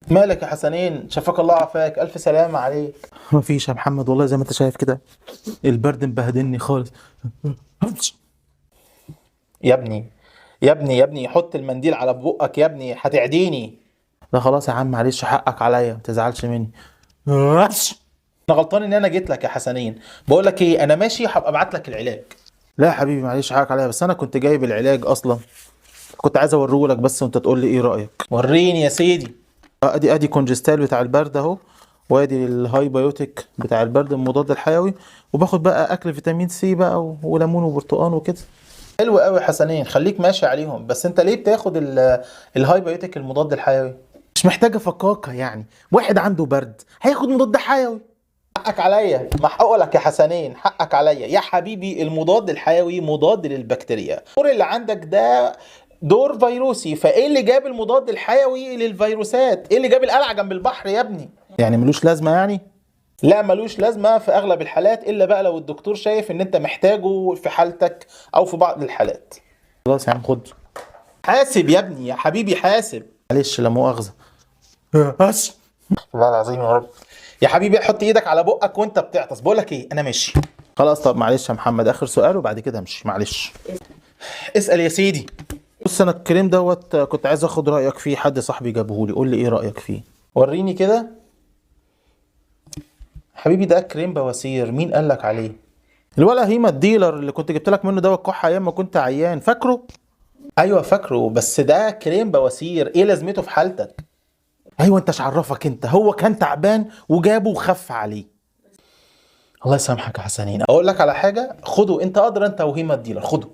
مالك يا حسنين؟ شفاك الله عافاك، الف سلامه عليك. مفيش يا محمد والله، زي ما انت شايف كده البرد مبهدلني خالص. يا ابني يا ابني يا ابني، حط المنديل على بقك يا ابني، هتعديني. لا خلاص يا عم، معلش حقك عليا، ما تزعلش مني. انا غلطان ان انا جيت لك يا حسنين. بقول لك ايه، انا ماشي، هبقى ابعت لك العلاج. لا يا حبيبي معلش حقك عليا، بس انا كنت جايب العلاج اصلا، كنت عايز اوريه لك بس وانت تقول لي ايه رايك. وريني يا سيدي. ادي كونجستال بتاع البرد اهو، وادي الهاي بايوتيك بتاع البرد المضاد الحيوي، وباخد بقى اكل فيتامين سي بقى وليمون وبرتقان وكده. حلو قوي يا حسنين، خليك ماشي عليهم. بس انت ليه بتاخد الهاي بايوتيك المضاد الحيوي؟ مش محتاجه فكاكه يعني، واحد عنده برد هياخد مضاد حيوي. حقك عليا، محقوق لك يا حسنين، حقك عليا يا حبيبي. المضاد الحيوي مضاد للبكتيريا، الدور اللي عندك ده دور فيروسي، فايه اللي جاب المضاد الحيوي للفيروسات؟ ايه اللي جاب القلعة جنب البحر يا ابني؟ يعني ملوش لازمه يعني؟ لا ملوش لازمه في اغلب الحالات، الا بقى لو الدكتور شايف ان انت محتاجه في حالتك او في بعض الحالات. خلاص يا عم خد. حاسب يا ابني يا حبيبي حاسب. معلش لا مؤاخذة. والله العظيم يا رب يا حبيبي، حط ايدك على بقك وانت بتعطس. بقول لك ايه، انا ماشي خلاص. طب معلش يا محمد، اخر سؤال وبعد كده امشي، معلش. اسال يا سيدي. بص انا الكريم دوت كنت عايز اخد رايك فيه، حد صاحبي جابهولي، قول لي ايه رايك فيه. وريني كده حبيبي. ده كريم بواسير، مين قال لك عليه؟ الولا هيما ال dealer اللي كنت جبت لك منه دواء الكحه ايام ما كنت عيان، فاكره؟ ايوه فاكره، بس ده كريم بواسير ايه لازمته في حالتك؟ ايوه انت عرفك انت، هو كان تعبان وجابه وخف عليه. الله يسامحك يا حسنين. اقول لك على حاجة، خده انت ادرى، انت وهيما ال dealer، خده.